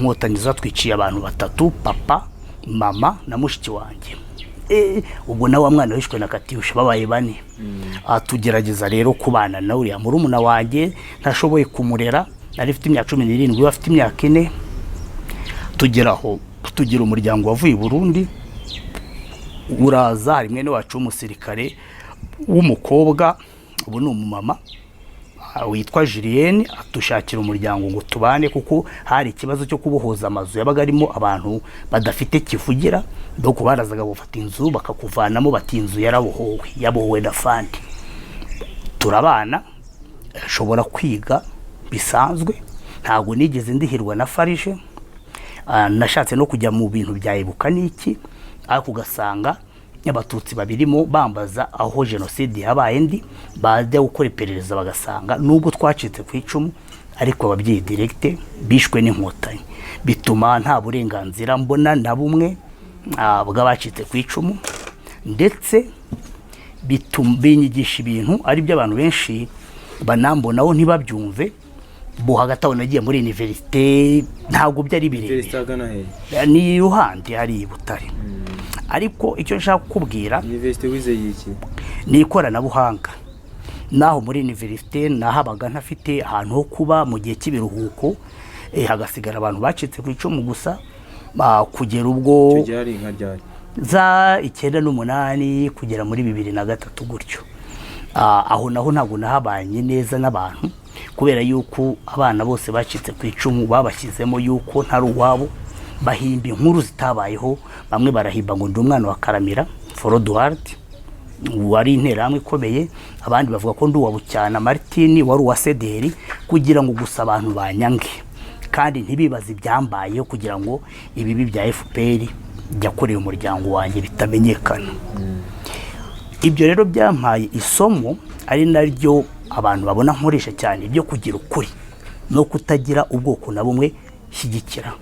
Inkotanyi zatwiciye abantu batatu, papa, mama na mushiki wanjye. Ubwo nawe wa mwana wishwe na Katyusha, babaye bane. Tugerageza rero kubana na uriya murumuna wanjye. Ntashoboye kumurera, nari mfite imyaka 17, we afite imyaka 4. Tugera aho tugira umuryango wavuye i Burundi uraza. Hari mwene wacu w'umusirikare w'umukobwa, ubu ni umumama, witwa Julienne, atushakira umuryango ngo tubane, kuko hari ikibazo cyo kubohoza amazu yabaga arimo abantu badafite kivugira. Donc barazaga gufata inzu bakakuvanamo, bati inzu yarabohowe, yabohowe na fandi. Turabana, ashobora kwiga bisanzwe, ntabwo nigeze ndihirwa na FARG. Nashatse no kujya mu bintu bya Ibuka n'iki, ariko ugasanga Abatutsi babirimo bambaza aho jenoside yabaye ndi, bajya gukora iperereza bagasanga nubwo twacitse ku icumu, ariko ababyeyi direct bishwe n'Inkotanyi. Bituma nta burenganzira mbona na bumwe bw'abacitse ku icumu. Ndetse binyigisha ibintu ari byo abantu benshi banambonaho ntibabyumve. Bo hagati aho nagiye muri université, ntabwo byari birebire. Université agana he? Ni iruhande hari i Butare. Ariko icyo nshaka kukubwira, Université wize yiki? Ni ikoranabuhanga. Naho muri université nahabaga ntafite ahantu ho kuba mu gihe cy'ibiruhuko, hagasigara abantu bacitse ku icumu gusa, kugera ubwo Icyo gihe hari inka ryari? Za 98 kugera muri 2003 gutyo. Aho naho ntabwo nahabanye neza n'abantu, kubera yuko abana bose bacitse ku icumu babashyizemo yuko ntari uwabo, bahimba inkuru zitabayeho. Bamwe barahimba ngo ndi umwana wa Karamira Froduard wari interahamwe ikomeye, abandi bavuga ko ndi uwa Bucyana Martini wari uwa CDR, kugira ngo gusa abantu banyange kandi ntibibaze ibyambayeho, kugira ngo ibibi bya FPR yakoreye umuryango wanjye bitamenyekana. Ibyo rero byampaye isomo, ari naryo abantu babona nkoresha cyane, byo kugira ukuri no kutagira ubwoko na bumwe shyigikira.